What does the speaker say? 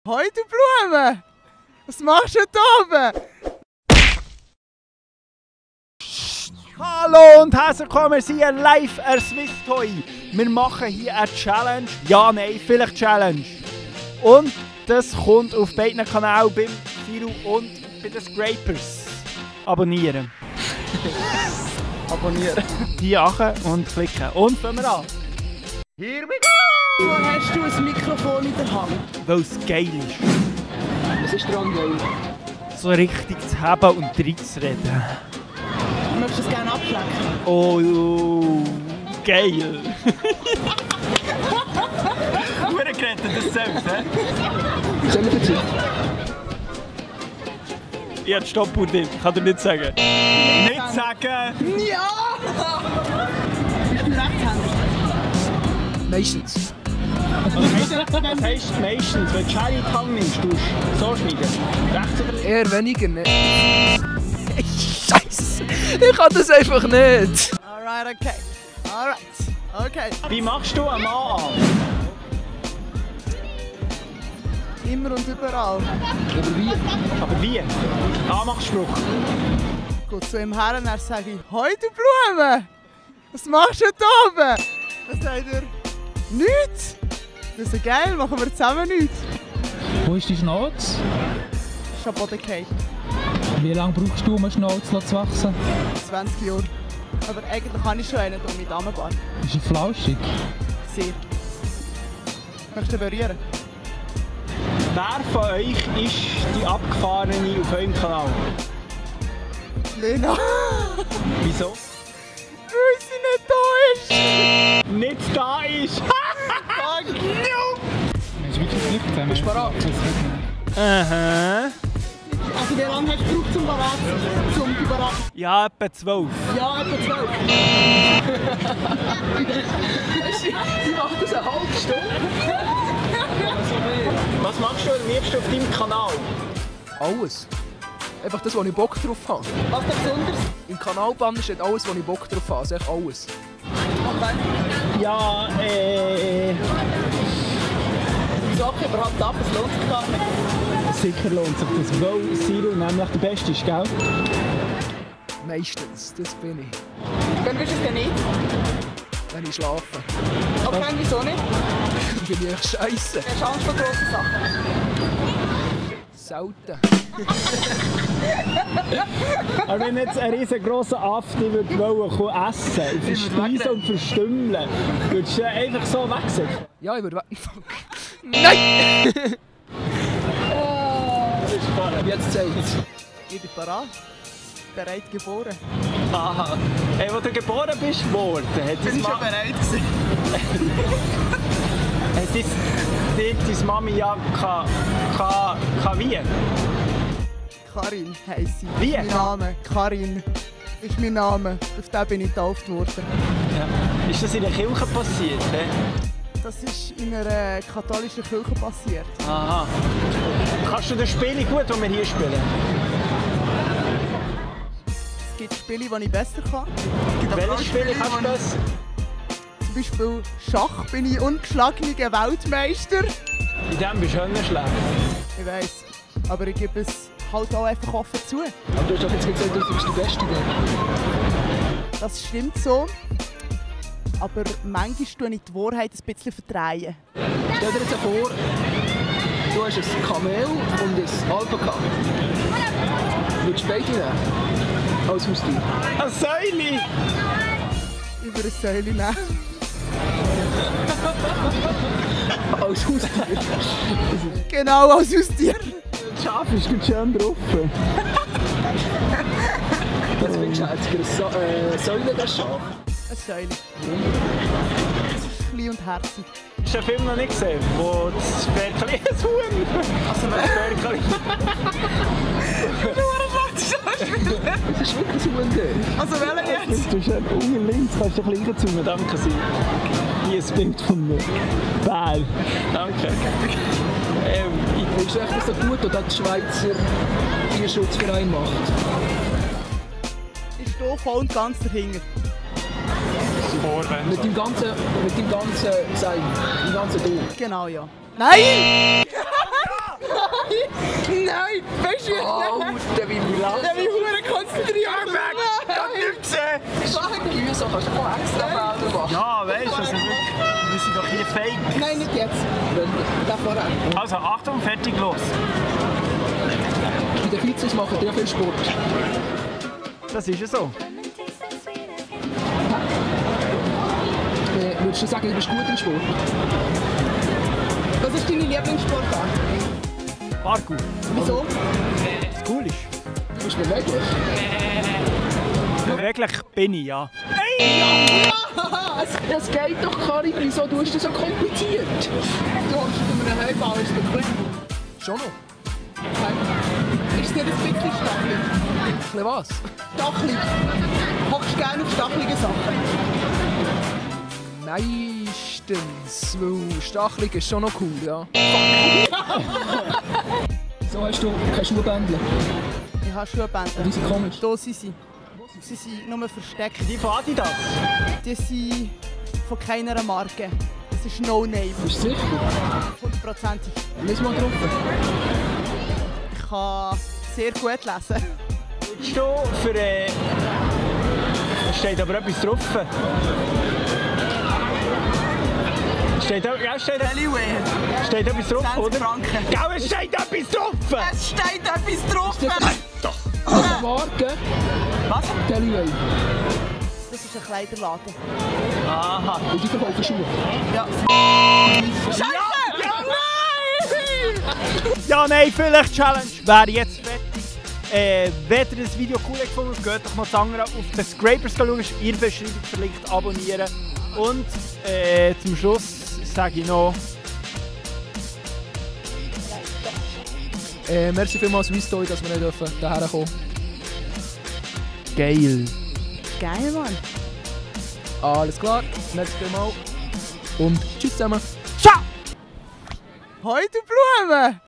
Hoi du Blume! Was machst du da oben? Hallo und herzlich willkommen, wir sind live an Swiss Toy. Wir machen hier eine Challenge. Ja, nein, vielleicht Challenge. Und das kommt auf beiden Kanälen, beim Siru und bei den Scrapers. Abonnieren. Abonnieren. Hier achten und klicken. Und fangen wir an. Here we go! Wo hast du ein Mikrofon in der Hand? Weil es geil ist. Was ist dran geil? So richtig zu haben und reinzureden. Möchtest du es gerne abschlecken? Oh, geil! Hure gerettet, das selbst, hä? Wie haben wir Zeit? Ich habe die Stoppuhr drin, kann dir nicht sagen. Nicht sagen! Ja! Bist du rechtshändig? Meistens. Was heisst meistens? Wenn du Schere in die Hand nimmst, tust du so schneiden? Rechts oder links? Eher weniger, ne? Scheiße! Ich kann das einfach nicht! Alright, okay. Alright, okay. Wie machst du einen Mann an? Immer und überall. Aber wie? Anmachspruch. Gut, zu ihm her und er sage ich, Hoi du Blume! Was machst du da oben? Dann sagt er, nichts! Das ist ja geil, machen wir zusammen nichts. Wo ist die Schnauze? Ist am Boden gefallen. Wie lange brauchst du, um eine Schnauze zu wachsen? 20 Jahre. Aber eigentlich kann ich schon einen um mit Damenbar. Ist sie flauschig? Sehr. Möchtest du berühren? Wer von euch ist die Abgefahrene auf eurem Kanal? Lena. Wieso? Weil sie nicht da ist. Nicht da ist! Fuck you! Hast du wirklich Glück zusammen? Bist du bereit? Aha. Also wie lange hast du gebraucht zum Barat? Zum Barat? Ja, etwa 12. Ja, etwa 12. Sie macht das eine halbe Stunde. Was machst du am liebsten auf deinem Kanal? Alles. Einfach das, wo ich Bock drauf habe. Was ist besonders? Im Kanalbanner steht alles, wo ich Bock drauf habe. Also echt alles. Okay. Ja, Die Sache überhaupt ab, es lohnt sich gar nicht. sicher lohnt sich das, weil Siru nämlich der Beste ist, gell? Meistens, das bin ich. Wann bist du es denn nicht? Wenn ich schlafe. Okay, wieso nicht? Dann bin ich echt scheisse. Hast du Angst vor grossen Sachen? Selten. Aber wenn jetzt ein riesengroßer Affe essen wollte, verspeisen und verstümmeln, würdest du einfach so wechseln? Ja, ich würde Fuck. Nein! Jetzt zeigt's. Ich bin bereit. Bereit geboren. Aha. Hey, wo du geboren bist worden, hat Bin ich schon bereit gewesen? deine Mami ja wie? Karin heisst sie. Wie? Mein Name. Karin ist mein Name. Auf den bin ich getauft worden. Ja. Ist das in der Kirche passiert? He? Das ist in einer katholischen Kirche passiert. Aha. Kannst du das Spiel gut, das wir hier spielen? Es gibt Spiele, die ich besser kann. Es gibt aber auch Welches Spiel kannst du die besser? Zum Beispiel Schach bin ich ungeschlagener Weltmeister. In dem bist du nicht schlecht. Ich weiss. Aber ich gebe es halt auch einfach offen zu. Aber du hast doch jetzt gesagt, du bist der Beste. Das stimmt so. Aber manchmal tue ich die Wahrheit ein bisschen verdrehen. Stell dir jetzt vor, du hast ein Kamel und ein Alpaka. Würdest du beide nehmen? Als Haustier? Eine Säule! Ich würde eine Säule nehmen. Als Haustier? Genau, als Haustier. Das Schaf ist gut schön drauf. Das findest du herziger. Säule, das Schaf? Eine Säule. Das ist klein und herzig. Hast du den Film noch nicht gesehen, wo das Ferkel ein Huhn? Also das Ferkel. Das ist wirklich so ein Ding. Also welchen jetzt? Du hast unten links, kannst du ein bisschen zu mir, danke sehr. Hier ist ein Bild von mir. Bär. Danke. Findest du echt das so gut, was der Schweizer Tierschutzverein macht? Ich stehe voll und ganz dahinter. Mit dem ganzen Sein, dem ganzen Du. Genau, ja. Nein! Also, Achtung, fertig, los. Bei den Vizes machen die ja viel Sport. Das ist ja so. Würdest du sagen, du bist gut im Sport? Was ist deine Lieblingssportart? Parkour. Wieso? Das cool ist. Du bist beweglich. Beweglich bin ich, ja. Es geht doch, Karin. Wieso tust du das so kompliziert? Du hast mit einem Heubau, ist bequem. Schon noch. Okay. Ist dir ein bisschen stachelig? Ein bisschen was? Stachelig. Hockst du gerne auf stachelige Sachen? Meistens, weil Stachelig ist schon noch cool, ja. So hast du keine Schuhbändchen. Ich habe Schuhbänder. Die sind komisch. Hier sind sie. Sie sind nur versteckt. Die von Adidas. Die sind von keiner Marke. Das ist No-Name. Bist du sicher? 100%. Lies mal drauf. Ich kann sehr gut lesen. Willst du für... steht aber etwas drauf. Steht etwas drauf, 20 oder? Franken. Gau, es steht etwas drauf! Es steht etwas drauf! Marke? Was? Deliway. Das ist ein Kleiderladen. Aha. Und die verkaufen Schuhe. Ja. Scheiße! Ja, Nein! Ja, nein, vielleicht Challenge wäre jetzt fertig. Wenn ihr das Video cool gefunden habt, geht doch noch das andere auf den Scrapers schauen, ist in der Beschreibung verlinkt, abonnieren. Und zum Schluss sage ich noch... Merci vielmals Swisstoy, dass wir nicht hierher kommen. Geil. Geil, Mann. Alles klar, merci vielmals. Und tschüss zusammen. Ciao! Hoi, du Blumen!